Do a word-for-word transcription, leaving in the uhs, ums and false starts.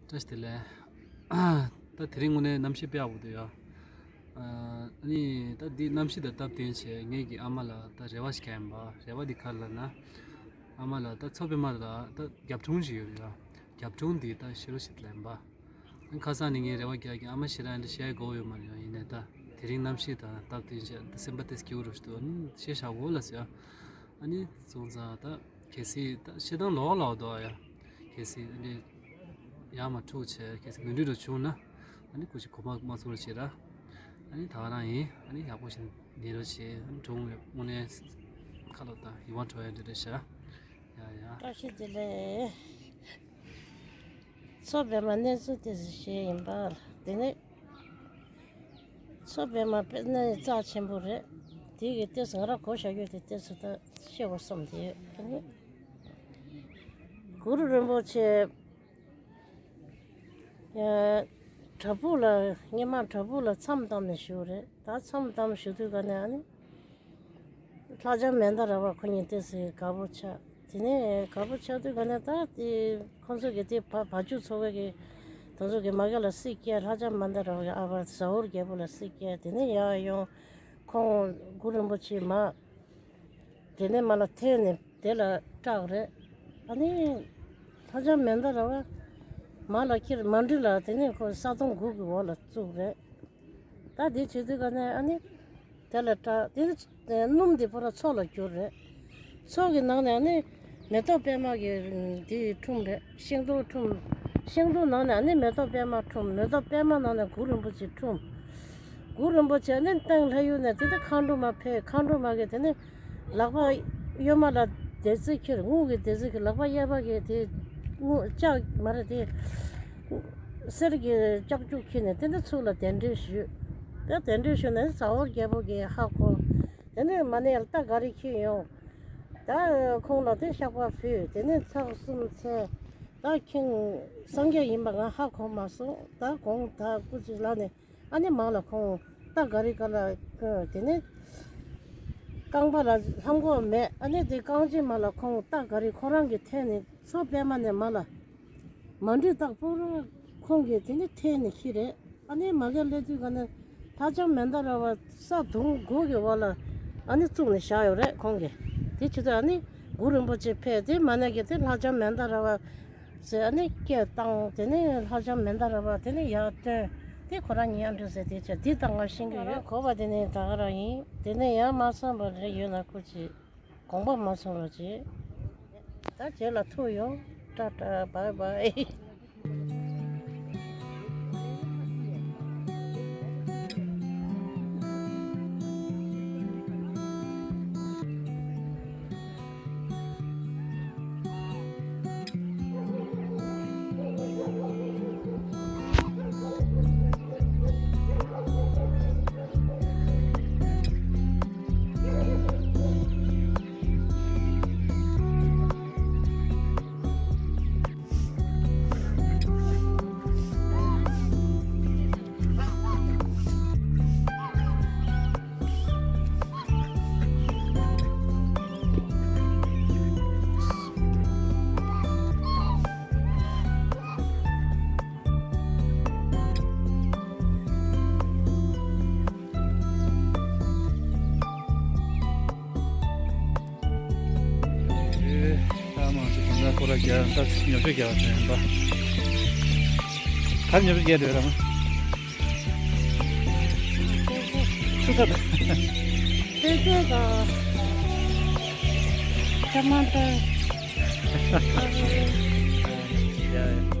བཀྲ་ཤིས་བདེ་ལེགས། ད་དེ་རིང་དངོས་གནས་གནམ་གཤིས་དཔེ་ཡག་པོ་འདུག་ཡ། ཨ་ནི་ད་འདི་གནམ་གཤིས་དང་སྟབས་བསྟུན་བྱས་ངེད་ཀྱི་ཨ་མ་ལ་ད་རེ་བ་ཞིག་བརྒྱབ་ཡིན་པ། རེ་བ་འདི་ག་རེ་ལབ་ན། ཨ་མ་ལ་ད་མཚོ་པདྨ་ལ་ད་རྒྱབ་ཁྲུང་ཞིག་ཡོད་རེད་ཡ། རྒྱབ་ཁྲུང་འདི་ད་ཤི་རོ་ཞིག་ལེན་པ། ཁ་སང་ནས་ངས་རེ་བ་རྒྱག་གི། ཨ་མ་ཞེ་དྲག་འདི་བཤད་དགོས་ཡོད་མ་རེད་ཡ། ཡིན་ནའི་ད་དེ་རིང་གནམ་གཤིས་དང་སྟབས་བསྟུན་བྱས་ད་སེམས་པ་ཏོག་ཙམ་སྐྱིད་པོ་རུ་ཞིག་འདུག་ཨ་ནི་བཤད་བཞག་གོ་ལབ་ཟེར་ཡ། ཨ་ནི་སོང་ཙང་ད། གལ་སྲིད་ད་བཤད་སྟངས་ལོགས་ལོགས་འདུག་ཨ་ཡ། གལ་སྲིད་ཨ་ནི་ཡར་མར་འཁྲུག་བྱས། གལ་སྲིད་ནོར་འཁྲུལ་འདྲ་བྱུང་ན། ཨ་ནི་སྐུ་མཁྱེན་གོ་མ་མ་ཚོར་བྱེད་ར། ཨ་ནི་ད་ག་རང་ཡིན། ཨ་ནི་ཡག་པོ་ཞིག་གནས་རོགས་བྱེད། ཨ་ནི་གྲོངས་པའི་དངོས་གནས་ཁ་ལོ་ད་ཡིད་དབང་འཕྲོག་ཡ་འདྲ་འདྲ་ཤག་ཡ་ཡ། བཀྲ་ཤིས་བདེ་ལེགས། མཚོ་པདྨ་གནས་ཚུལ་དེ་ཚོ་བཤད་ཡིན་པ། དེ་ནས། མཚོ་པདྨ་དཔེར་ན་རྩ་ཆེན་པོ་རེད། དེ་གི་ལྟས་སུ་ང་རང་གོ་བཞག་ཡོད་དེ་ལྟས་སུ་ད་བཤད་དགོས་བསམ་དེ་ཡོད། ཨ་ནི་གུ་རུ་རིན་པོ་ཆེ་ཡ་བྲག་ཕུག་ལ་སྔོན་མ་བྲག་ཕུག་ལ་མཚམས་བསྡམས་ནས་བཞུགས་རེད། ད་མཚམས་བསྡམས་བཞུགས་དུས་ག་ནས་ཨ་ནི། ལྷ་ལྕམ་མན་དཱ་ར་བ་ཁོ་གཉིས་ཏོག་ཙམ་དགའ་པོ་ཆགས། དེ་ནས་དགའ་པོ་ཆགས་དུས་ག་ནས་ད་དེ་ཁོང་ཚོ་གི་དེ་བ་བ་ཕྱུགས་ཚོ་བའི་གི་དེ་ཚོ་གི་མ་གི་ལ་སྲིད་སྐྱེལ། ལྷ་ལྕམ་མན་དཱ་ར་བ་གི་ཨ་ཕ་ཟ་ཧོར་རྒྱལ་པོ་ལ་སྲིད་སྐྱེལ། དེ་ནས་ཡར་ཡོང་ཁོང་གུ་རུ་རིན་པོ་ཆེ་མ་དེ་ནས་མ་ལ་ཐོན་ནས་དེ་ལ་སྐྲག་རེད། ཨ་ནི་ལྷ་ལྕམ་མན་དཱ་ར་བ་མ་ལ་ཁྱེར་མ་འགྲིག་ལ་དེ་ནས་ཁོ་ས་དོང་དགུ་གི་འོག་ལ་བཙུགས་རེད། ད་དེ་བྱེད་དུས་ག་ནས་ཨ་ནི་དེ་ལ་སྐྲག་དེ་ནི་སྣུམ་དེ་པུ་ར་མཚོ་ལ་བསྒྱུར་རེད། མཚོ་གི་ནང་ནས་ཨ་ནི་མེ་ཏོག་པད་མ་གི་དེ་འཁྲུངས་རེད། ཤིང་སྡོང་འཁྲུངས། ཤིང་སྡོང་ནང་ནས་ཨ་ནི་མེ་ཏོག་པད་མ་འཁྲུངས། མེ་ཏོག་པད་མ་ནང་ནས་གུ་རུ་རིན་པོ་ཆེ་འཁྲུངས། གུ་རུ་རིན་པོ་ཆེ་ཨ་ནི་སྟེང་ལྷ་ཡུལ་ནས་དེ་ནི་མཁའ་འགྲོ་མ་ཕེབས། མཁའ་འགྲོ་མ་གི་དེ་ནི་ལག་པ་གཡོན་མ་ལ་བདེ་རྩིས་ཁྱེར། དངུལ་གྱི་བདེ་རྩིས་ཁྱེར། ལག་པ་གཡས་པ་གི་དེ་དངུལ་ལྕགས་མ་རེད་དེ། གསེར་གྱི་ལྕགས་ཀྱུ་ཁྱེར་ནས་དེ་ནས་ཚུར་ལ་གདན་འདྲེན་ཞུས། ད་གདན་འདྲེན་ཞུས་ནས་ཟ་ཧོར་རྒྱལ་པོ་གིས་ཧ་གོ། དེ་ནས་མ་ཎི་ཡར་རྟ་ག་རེ་ཁྱེར་ཡོང་། ད་ཁོང་ལ་དེ་བཤགས་པ་ཕུལ། དེ་ནས་ཚར་གསུམ་ཚར། ད་ཁྱེད་སངས་རྒྱས་ཡིན་པ་ང་ཧ་གོ་མ་སོང་། ད་དགོངས་དག་སྐུ་མཁྱེན་ལབ་ནས། ཨ་ནི་མ་ལ་ཁོང་རྟ་ག་རི་ག་ལ་བསྐོར། དེ་ནས་རྐང་པ་ལ་ལྷམ་གོག་མེད། ཨ་ནི་དེ་རྐང་རྗེས་མ་ལ་ཁོང་རྟ་ག་རི་ཁོ་རང་གིས་འཐེན་ནས་མཚོ་པད་མ་ནས་མ་ལ་མ་འགྲིག་རྟགས་པུ་ར་ཁོང་གིས་དེ་ནས་འཐེན་ནས་ཁྱེར་རེད། ཨ་ནི་མ་གི་སླེབས་དུས་ག་ནས་ལྷ་ལྕམ་མན་དཱ་ར་བ་ས་དོང་དགུ་གི་འོག་ལ་ཨ་ནི་བཙུགས་ནས་བཞག་ཡོད་རེད་ཁོང་གིས། དེ་བྱེད་དུས་ཨ་ནི་གུ་རུ་རིན་པོ་ཆེ་ཕེབས་ཏེ་མ་ཎི་གིས་དེ་ལྷ་ལྕམ་མན་དཱ་ར་བ་ཟེར་ཨ་ནི་སྐད་བཏང་། དེ་ནས་ལྷ་ལྕམ་མན་དཱ་ར་བ་དེ་ནས་ཡར་བཏོན་ཏེ་ཁོ་རང་ཉལ་འགྲོ་ཟེར། དེ་ཆ་འདི་ལྟ་ང་ཤེས་ཀྱི་ཡོད། གོ་བ་དེ་ནས་ད་ག་རང་ཡིན། དེ་ནས་ཡར་མ་སོང་བར་རེ་ཡོད་ན་སྐུ་མཁྱེན་དགོངས་པ་མ་ཚོམ་རོགས་བྱེད། ད་རྗེས་ལ་ཐུག་ཡོང་། ཏྲ་ཏྲ་བྷའི་བྷའི། ད་མང་ཚོགས་དང་ཁོ་ར་རྒྱ་ད་ཉོ་ཆ་རྒྱ་བ་ཡིན་པ། གར་ཉོ་ཆ་རྒྱ་དེ་ར་མ། ཚུགས་ཁ་ད། ཏེ་ཏེ་ད། ཊ་མ་ཊར། ཡ་ཡ།